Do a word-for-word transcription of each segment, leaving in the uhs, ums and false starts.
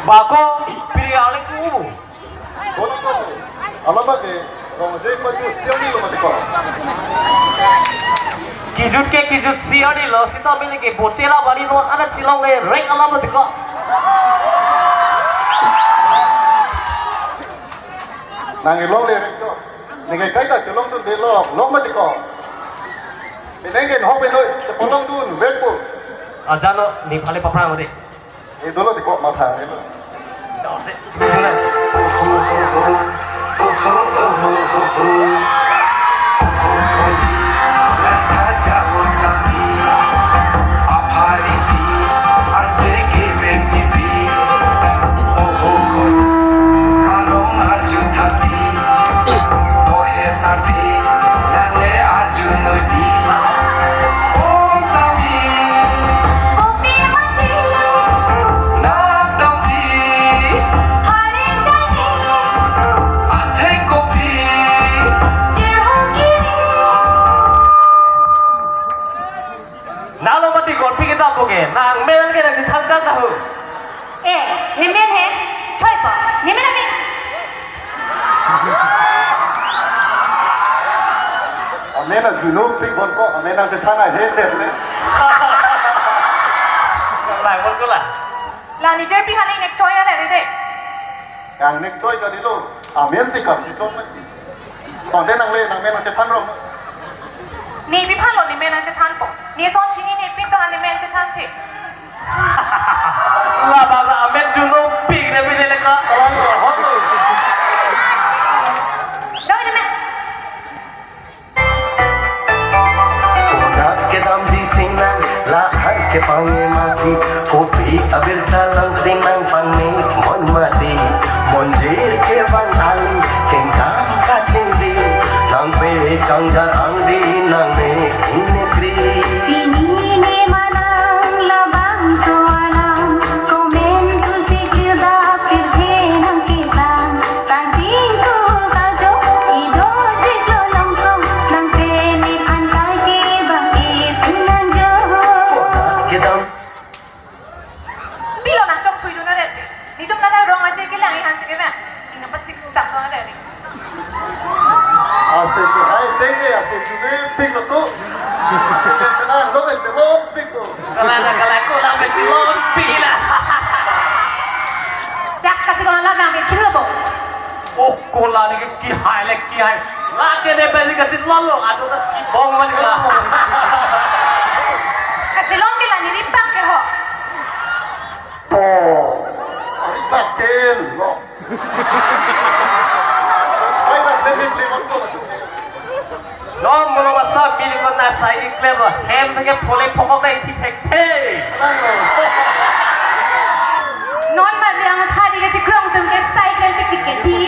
Bako, piri ale ku. Bola ko. Alama ke, rong je paju, siang ni lo mati ko. Kijut ke kijut siang ni lo, sita mili ke bochela bari no, ana chilong le, rek alama tiko. Nang ilong le rek cho. Neke kaita chelongdunde lo, long mati ko. Penang ke hok penoi, chepolongdun, vekpo. Ajano, ne phale paprang ode. Eh, dolo tiko matha, eh. Nalo mati golpi kita puke, nang men ke nang chethan kan tahu. Eh, ne men he, thoi po, ne men abi. Amen a junupik bon ko, amen nang chethan a he ter le. Lai bon ko la. La ne jerpi khani nek choi a re de. Kang nek choi kalilo, amen si kam chechon me. Tangte nang le, nang men nang chethan rong. Ne pi aphan lo ne men nang chethan po. Ne son chini ne pik to ne men chethan the. Labang amen junupik ne bile le ka. Alang lo, hot lo. Doi ne men. Kodak kedamji sinang, lahai kepange mati, kopi abirta lang sinang pangni mon mati, monjir kevang ali, kengkam kachingdi, nang pe kangjar angdi, nang ne inekri. Chini ne manang labangso alam, komentu si kirda pirthe nang kirdan. Kanting ku kajo ido jik lo longso nang peni phan kai ke bang ke pinanjo. Kedam. Pilo nang chok thui dun adet. Nitum nana rong aje ke lang ihan sike bang. Ina pasik stak dun adet ni. Ase ke hai tenge ase jume pik lo tu. Tenge chena lo ke chelo pik lo. Kala na kala ko la me chelo pik la. Dak kachelo la bang ke chelo bo. Oh, kola ni ke kihai le kihai. Lake ne pesi kachelong lo, ato ta kibong mati la. Kachelong ke la ne ripak ke ho. Po. Ripak ke lo. Pai ba le mit le ko. Nom mono masa pili ko na sai di klem lo. Hem ke phole phokok na ithi thekthe. Non ma liang thari ke chikrong tum ke sai klem tik tik ke thi.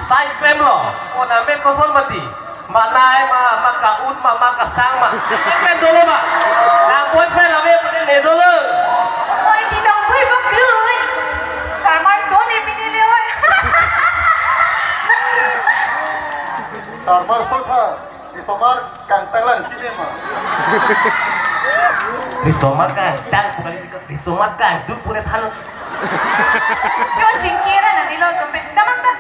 Sai klem lo. Ko na men koson mati. Ma nai ma, ma ka-un ma, ma kasang ma. Boyfriend dolo ma. Na boyfriend ave pute ne dolo. Oi, ti dong bui bok lui. Karmar so ne pini le oi. Karmar so tha. Risomar kangtang lang chine ma. Risomar kangtang bukan itu, risomar kangduk punya than. Yo chingkira nanti lo tumpe. Tamang ta.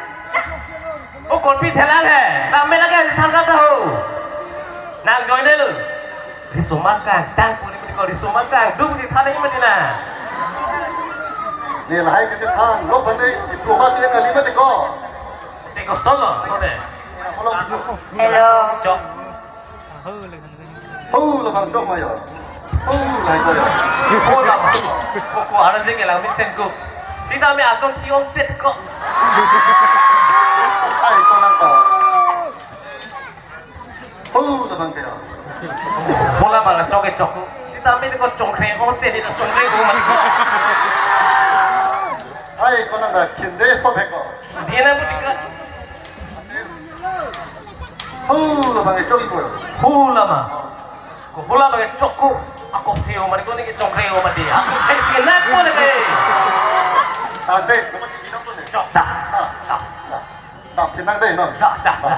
O golpi thela le. Tamme lagi than kata ho. Nang join deh lo. Risomar kangtang punya itu risomar kangduk si than ini mati na. Ni lahai kecil than. Lo pandai diploma dia kali mati ko. Teko solo, kode. Hello. Chok. Ho, labang chok ma yo. Ho, lai ko yo. Ho, labang. Ko, ko, ara jeng elang mesen ko. Sita me achok thi ong chet ko. Ai, ko nang ko. Ho, labang ke yo. Ho, labang chok ke chok. Sita me ko chok kre ong chet ni chok kre ko mati ko. Ai, ko nang da khinde so he ko. Dia na butika. Hula bang chok ipo. Hula ma. Ko hula bang chok ko. Ako theo mari ko ni chok theo mari. Ako thek si na ko le. Ade, ko ti bidang ko le. Chok da. Da, da, da. Da, pinang deh, no. Da, da, da.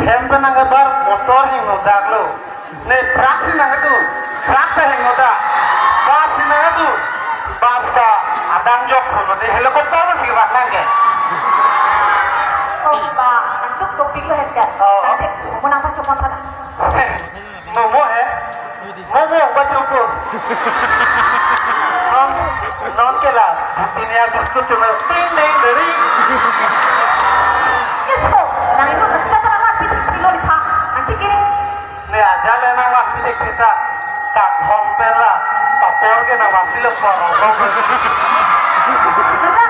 Hem pen nangkebar motor hingno daklo. Ne truck si nangkedo, truck ta hingno dak. Bus si nangkedo, bus ta adang jok pulo, ne helicopter si bak nangke. Oh, ba, nangtum topik lo het ke. Oh. Nanti, mo nangpachomot tha. Momo he? Momo ba chupu. Non, non ke la, butinia biscuit chuma ting ting deri. Kisko, nang inu kachat amat pitik pilo di pa. Nang chikiri. Ne ajat le nang mat pitik kita. Kak hom pela, papor ke nang mat pilo por hom. Nang